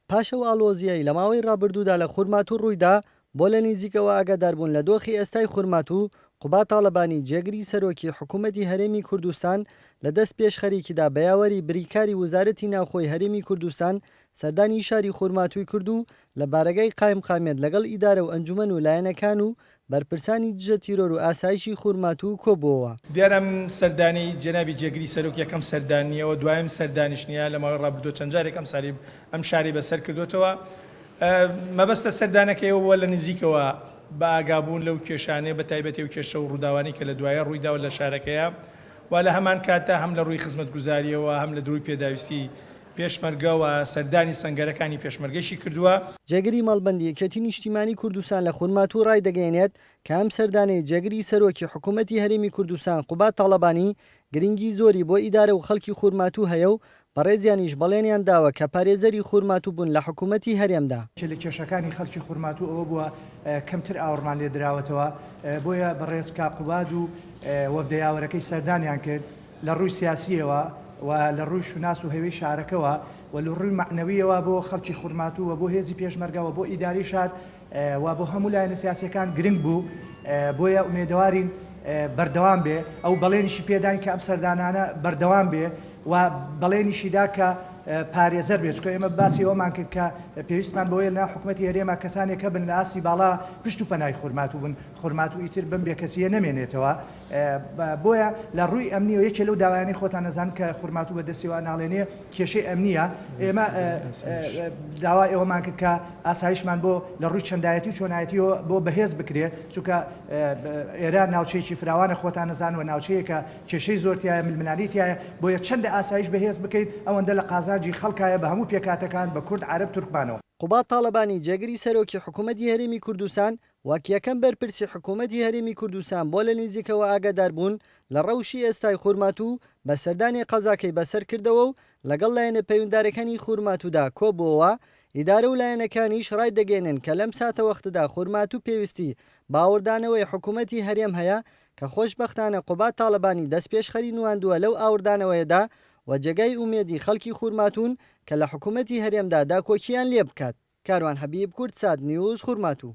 پاش ئەو ئاڵۆزییەی لە ماوەی ڕابردوودا لە خورماتوو ڕوویدا، بۆ لە نیزیکەوە ئاگاداربوون لە دۆخی ئێستای خورماتوو، قوباد تاڵەبانی جێگری سەرۆکی حکوومەتی هەرێمی کوردستان لە دەست پێشخەریکیدا بە یاوەری بریکاری وزارەتی ناوخۆی هەرێمی کوردستان سەردانی شاری خورماتووی کرد و لە بارەگای قایمقامیەت لەگەڵ ئیدارە و ئەنجومەن و لایەنەکان و بەرپرسانی دژە تیرۆر و ئاسایشی خورماتوو کۆبووەوە. دیارە ئەم سەردانەی جەنابی جێگری سەرۆک یەکەم سەردان نییە و دوایم سەردانیش نییە، لە ماوەی ڕابردووە چەند جارێک ئەم ساری ئەم شارەی بەسەر کردۆتەوە. مەبەست لە سەردانەکەی ئەوە بووە لە نزیکەوە بە ئاگابوون لەو کێشانەی بە تایبەتی ئەو کێشە و ڕووداوانەی کە لە دوایە ڕوویداوە لە شارەکەیا و لە هەمان کاتدا هەم لە ڕووی خزمەتگوزارییەوە هەم لە درووی پێداویستی پێشمەرگە و سەردانی سەنگەرەکانی پێشمەرگەیشی کردووە. جێگری مەڵبەندی یەکێتی نیشتیمانی کوردستان لە خورماتوو ڕایدەگەیەنێت کە ئەم سەردانەی جێگری سەرۆکی حکوومەتی هەرێمی کوردستان قوباد تاڵەبانی گرنگی زۆری بۆ ئیدارە و خەڵکی خورماتوو هەیە و بەڕێزیانیش بەڵێنیان داوە کە پارێزەری خورماتوو بن لە حکوومەتی هەرێمدا. یەکێ لە کێشەکانی خەڵکی خورماتوو ئەوە بووە کەمتر ئاوڕمان لێ دراوەتەوە، بۆیە بەڕێز کاک قوباد و وەفدە یاوەرەکەی سەردانیان کرد، لە ڕووی سیاسییەوە و لە ڕووی شوناس و هەوێی شارەکەوە و لە ڕووی مەعنەوییەوە بۆ خەڵکی خورماتوو و بۆ هێزی پێشمەرگە و بۆ ئیدارەی شار و بۆ هەموو لایەنە سیاسییەکان گرنگ بوو، بۆیە ئومێدەوارین بەردەوام بێ. ئەو بەڵێنیشی پێداین کە ئەم سەردانانە بەردەوام بێ و بەڵێنیشی دا کە پارێزەر بێ، چونکە ئێمە باسی ئەوەمان کرد کە پێویستمان بەوەیە لەناو حکومەتی هەرێما کەسانێک هەبن لە ئاستی باڵا پشت و پەنای خورماتوو بن، خورماتوو ئیتر بەم بێکەسییە نەمێنێتەوە. بۆیە لە ڕووی ئەمنیەوە یەکێ لەو داوایانەی خۆتان ئەزانن کە خورماتوو بە دەستیەوە ئەناڵێنێ کێشەی ئەمنیە، ئێمە داوای ئەوەمان کرد کە ئاسایشمان بۆ لە ڕووی چەندایەتی و چۆنایەتیەوە بۆ بەهێز بکرێ، چونکە ئێرە ناوچەیەکی فراوانە خۆتان ئەزانن و ناوچەیەکە کێشەی زۆر تیایە، ململانێی تیایە، بۆیە چەندە ئاسایش بەهێز بکەین ئەوەندە لە قازانجی خەڵکایە بە هەموو پێکهاتەکان بە کورد، عەرەب، تورکمانەوە. قوباد تاڵەبانی جێگری سەرۆکی حکومەتی هەرێمی کوردستان وەک یەکەم بەرپرسی حکوومەتی هەرێمی کوردستان بۆ لە نیزیکەوە ئاگادار بوون لە ڕەوشی ئێستای خورماتوو بە سەردانی قەزاکەی بەسەر کردەوە و لەگەڵ لایەنە پەیوندارەکانی خورماتوودا کۆبووەوە، ئیدارە و لایەنەکانیش ڕایدەگەیەنن کە لەم ساتەوەختەدا خورماتوو پێویستی بە ئاوڕدانەوەی حکوومەتی هەرێم هەیە کە خۆشبەختانە قوباد تاڵەبانی دەستپێشخەری نواندووە لەو ئاوڕدانەوەیەدا و جێگای ئومێدی خەڵکی خورماتوون کە لە حکوومەتی هەرێمدا داکۆکییان لێ بکات. کاروان حەبیب، کوردسات نیوز، خورماتوو.